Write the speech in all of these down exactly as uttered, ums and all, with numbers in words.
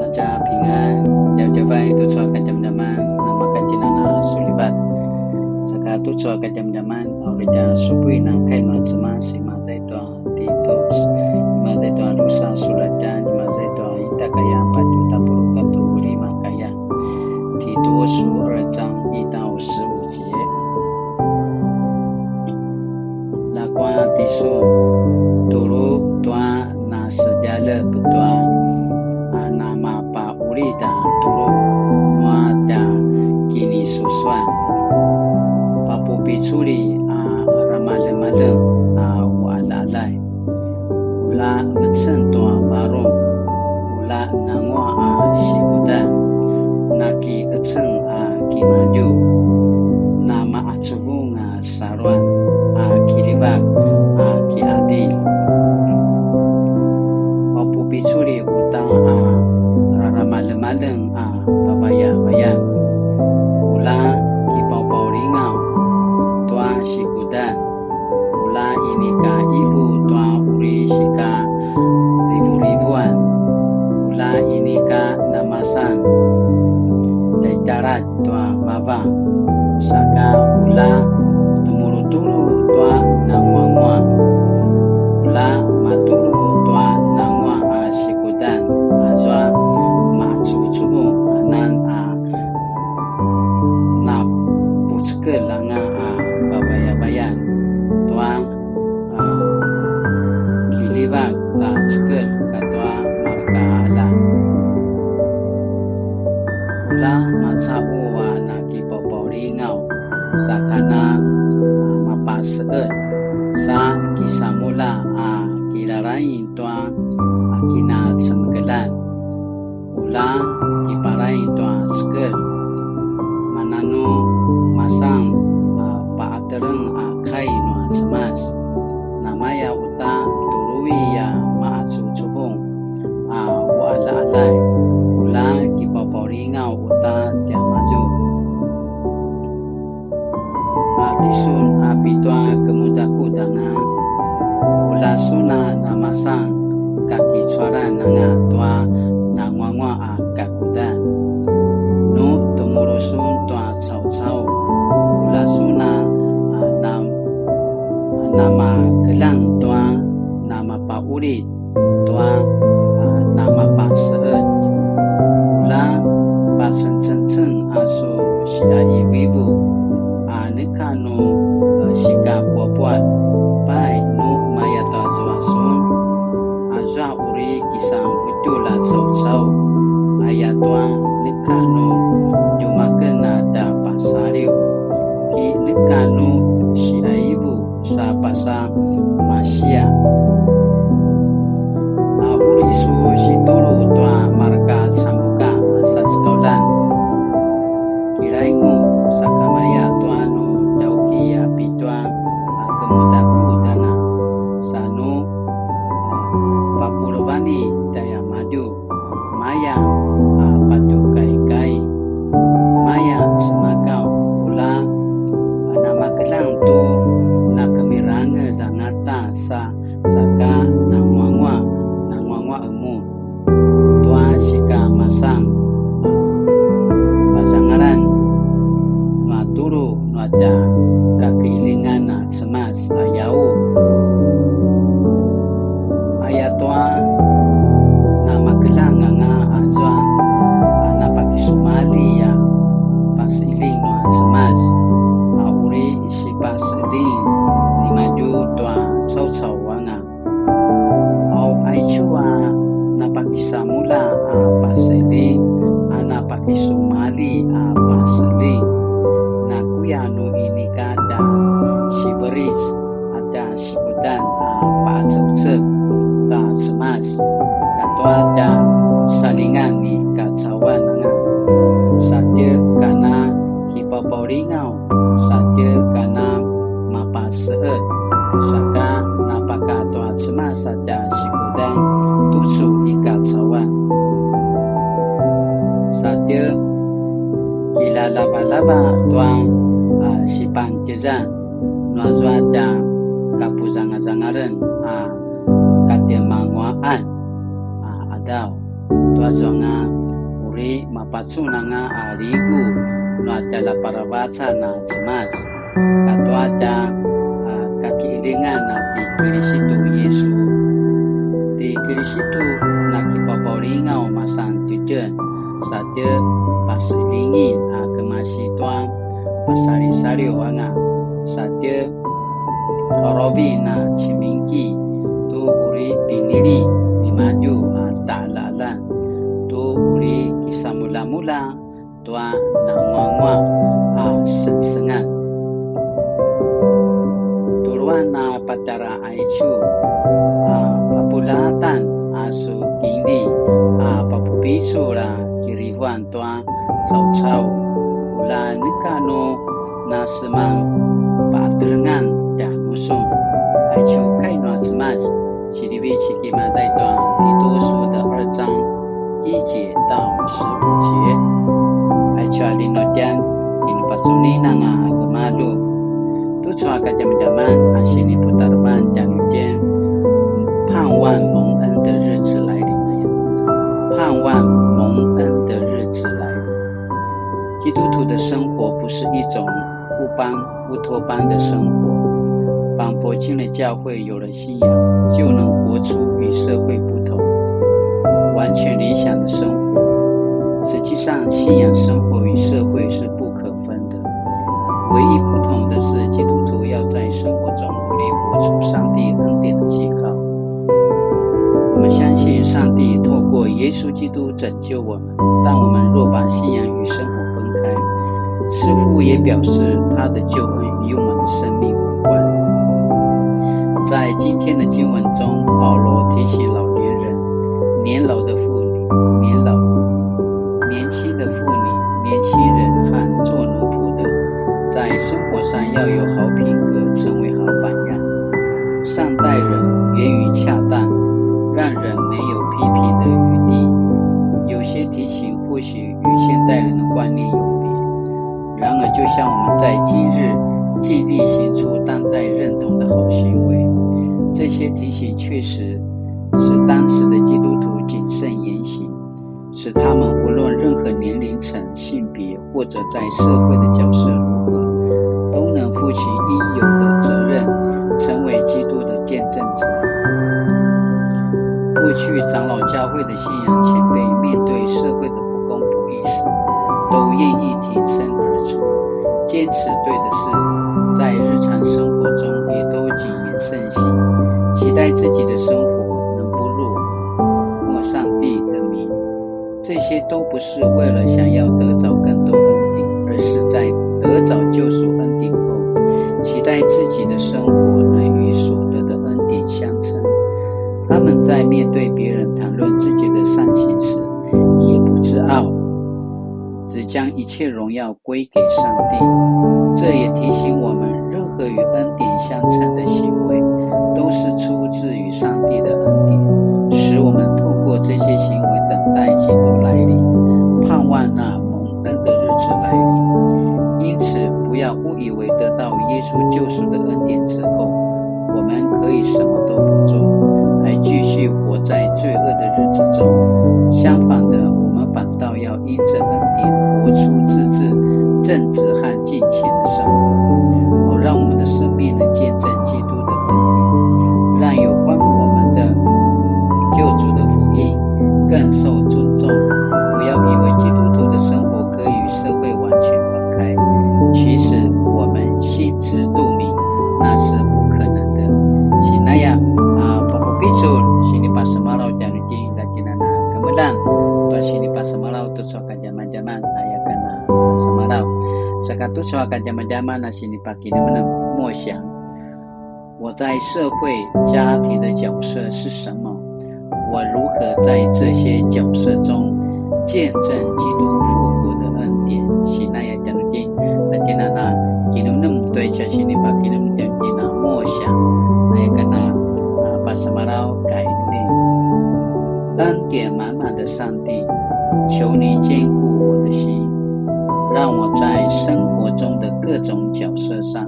大家平安, djavadjavay tucu a kadjamadjaman, namakatjinana sulivat. Saka tucu a kadjamadjaman, a uri tja supuin a kai nua Cemas, imaza i tua Titus, imaza i tua drusa sulatjan, imaza i tua ita kaya, patju tapuluq katua lima kaya. 提多書二章一到十五节. Ljakua tisun, tulu tua nasedjaljep tua a namapaqulid a tulu nua tja kinisusuan. Papupiculi a ramaljemaljeng a uqaljaqaljay. Ula emeceng tua varung, ula nanguaq a sikudan, nakiqeceng a kimadju, namaqacuvung a saluan a kiljivak a kiqadilj. Papupiculi uta a raramaljemaljeng a vavayavayan, ula kipaupaulingaw tua sikudan, ula inika ivu tua uri sika rivurivuan, ula inika namasan tjaitaladj tua vava, saka ula temulutulu tua nanguanguaq, ula matulu tua nanguaq a sikudan, azua maqacuvucuvung anan a napucekelj anga a vavayavayan tua a kiljivak ta cekelj katua marka qalja. Ula macaqu a nakipaupaulingaw, sakana a mapaseqetj, sa kisamulja a kilalaing tua a kinacemekeljan. Ula kipalaing tua cekelj, mananu masan a paqateleng a kai nua Cemas, namaya uta tului a maqacuvucuvung a uqaljaqaljay, ula kipaupaulingaw uta tiamadju. A tisun a pitua kemudakudanga, ula sun a namasan kakicualan anga tua nanguanguaq a kakudan. Nu temulu sun tua caucau, ula sun a, a, nam-, a namakeljang tua namapaqulid tua, a, namapaseqetj. Ula pacengcengceng a su siqaivivu, a neka nu, a, sikapuapuat, pai nu maya tua zua sun, azua uri kisanvutjulj a caucau, ayatua neka nu tjumaken a tja pasaliw, ki neka nu siqaivu sa pasa masiaq. A uri su situlu tua marka cambuka a sasekauljan, kilaingu sakamaya tua nu tauki a pitua a kemudakudanga, sa nu, a, papulevani tjaiamadju. Maya a patjukaikai, maya cemakaw, ula a namakeljang tu nakemirangez angata sa saka nanguanguaq, nanguanguaq emun tua sikamasan a pazangalan, matulu nua tja kakilingan a Cemas a yau. Ayatua namakeljang anga azua a napakisumalji a paseqeljing nua Cemas, a uri sipaseqeljing nimadju tua caucau anga. Au aicu a napakisamulja a paseqeljing, a napakisumalji a paseqeljing, nakuya nu inika tja siveris a tja sikudan a pacevcev ta Cemas katua tja salingan ni kacauan anga. Satje kana kipapaulingaw, satje kana mapaseqetj, saka napakatua Cemas a tja sikudan tucu i kacauan. Satje kilalavalava tua a sipantjezan nuazua tja kapuzangazangalen a katjemanguaqan a qadaw. Tuazua anga uri mapacun anga a ligu nua tjaljaparavacan a Cemas, katua tja, a, kakiilingan a ti Kilisitu Yisu. Ti Kilisitu nakipapaulingaw masan titjen, satje pasilingin a kemasi tua pasalisaliw anga, satje rorovi na cimingki tu uri pinili nimadju a ta'lalan, tu uri kisamulamula tua nanguanguaq a sengsengan. Tuluan a patjara aicu a papuljatan a su kinli a papupicul a kirivuan tua caucau, ula neka nu naseman patelengan tjanusun. Aicu kai nua Cemas, silivic imaza i tua Titusu 的二章一节到十五节. Aicu a linutjan, kinupacunin anga a gemalju. Tucu a kadjamadjaman a siniputarevan tjanuitjen, 盼望蒙恩的日子来临 aya. 盼望蒙恩的日子来临。基督徒的生活不是一种乌班乌托邦的生活，仿佛进了教会，有了信仰，就能活出与社会不同、完全理想的生活。实际上，信仰生活与社会是不可分的。唯一不同的是，基督徒要在生活中努力活出上帝恩典的记号。我们相信上帝透过耶稣基督拯救我们，但我们若把信仰与生活分开，似乎也表示他的救恩与我们的生命无关。在今天的经文中，保罗提醒老年人、年老的妇女、年老、年轻的妇女、年轻人和做奴仆的，在生活上要有好品格，成为好榜样。善待人，言语恰当，让人没有批评的余地。有些提醒或许与现代人的观念有别，然而就像我们在今日尽力行出当代认同的好行为，这些提醒确实使当时的基督徒谨慎言行，使他们无论任何年龄层、性别或者在社会的角色如何，都能负起应有的责任，成为基督的见证者。过去长老教会的信仰前辈面对社会的不公不义时，都愿意挺身而出，坚持对的事，在日常生活中也都谨言慎行，期待自己的生活能不落没上帝的名。这些都不是为了想要得着更多恩典，而是在得着救赎恩典后，期待自己的生活能与所得的恩典相称。他们在面对别人谈论自己的善行时，也不自傲，只将一切荣耀归给上帝。这也提醒我们，任何与恩典相称的行为，都是出自于上帝的恩典，使我们透过这些行为等待基督来临，盼望那蒙恩的日子来临。因此，不要误以为得到耶稣救赎的恩典之后，我们可以什么都不做，还继续活在罪恶的日子中。相反的，我们反倒要因着恩典活出自制、正直和敬虔的生活，好让我们的生命能见证基督的恩典，让有关我们的救主的福音更受尊重。不要以为基督徒的生活可以与社会完全分开，其实我们心知肚明，那是不可能的。Sinaya a papupicul sinipasemalaw tjanuitjen, latinana kemeljang tua sinipasemalaw tucu a kadjamadjaman aya kana pasemalaw. Saka tucu a kadjamadjaman a sinipakinemnem, 默想，我在社会、家庭的角色是什么？我如何在这些角色中见证基督复活的恩典？Sinaya tjanuitjen, latinana kinemnem tua ica sinipakinemnem tjanuitjen a 默想aya kana a pasemalaw kainuli. 恩典满满的上帝，求你坚固我的心，让我在生活中的各种角色上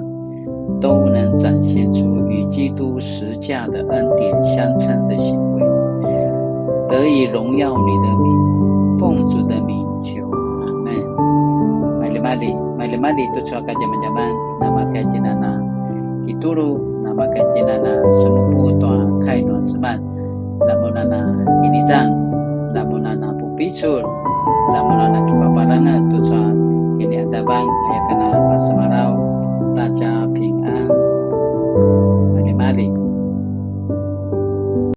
都能展现出与基督十架的恩典相称的行为。得以榮耀你的名，奉主的名求，阿們。Maljimalji, maljimalji tucu a kadjamadjaman, namaka tjinana kitulu, namaka tjinana semupu tua kai nua Cemas, lamunana kinizang, lamunana pupicul, lamunana kipaparangez tucu a kiniadavan, aya ken